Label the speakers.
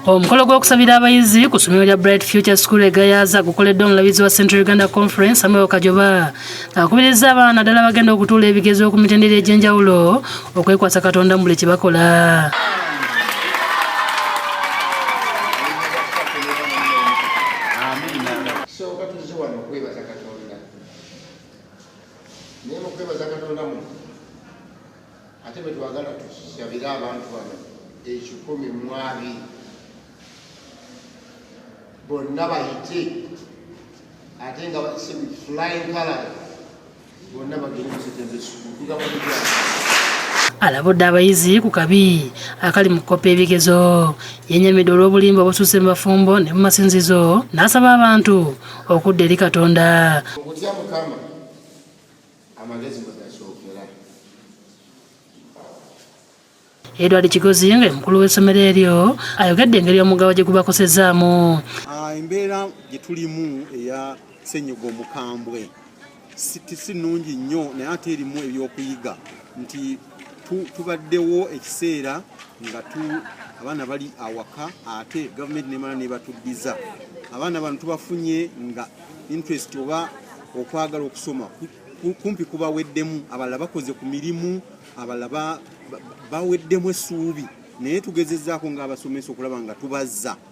Speaker 1: Omukolo gw'okusabira abayizi ku ssomero lya Bright Future School e Gayaza gukoleddwa omulabirizi wa Central Uganda Conference, Samuel Kajoba, ng'akubirizza abaana ddala bagenda okutuula ebigezo ku mitendera egy'enjawulo okwekwasa Katonda mu buli kye bakola.
Speaker 2: Sooka tuzze wano okwebaza Katonda, naye mu kwebaza Katonda muno ate bwe twagala tusabire abantu bano 120 bonna bayite, ate nga flying colors, bonna bagende mu secondary school. Tugamba tutya?
Speaker 1: Alabudde abayizi ku kabi akali mu kukopa ebigezo. Yenyamidde olw'obulimba obususse mu bafumbo ne mu masinzizo, n'asaba abantu okudda eri Katonda.
Speaker 2: Okutya Mukama amagezi mwe gasookera.
Speaker 1: Edward Kigozi nga mukulu w'essomero eryo ayogedde engeri omugabo gye gubakosezaamu.
Speaker 3: Embeera gye tulimu eya ssenyiga omukambwe si nnungi nnyo, naye ate erimu ebyokuyiga nti tubaddewo ekiseera nga abaana bali awaka, ate gavumenti nemala nebatuddiza. Abaana bano tubafunye nga interest oba okwagala okusoma kumpi kubaweddemu, abalala bakoze ku mirimu, abalala baweddemu essuubi, naye tugezezzaako ng'abasomesa okulaba nga tubazza.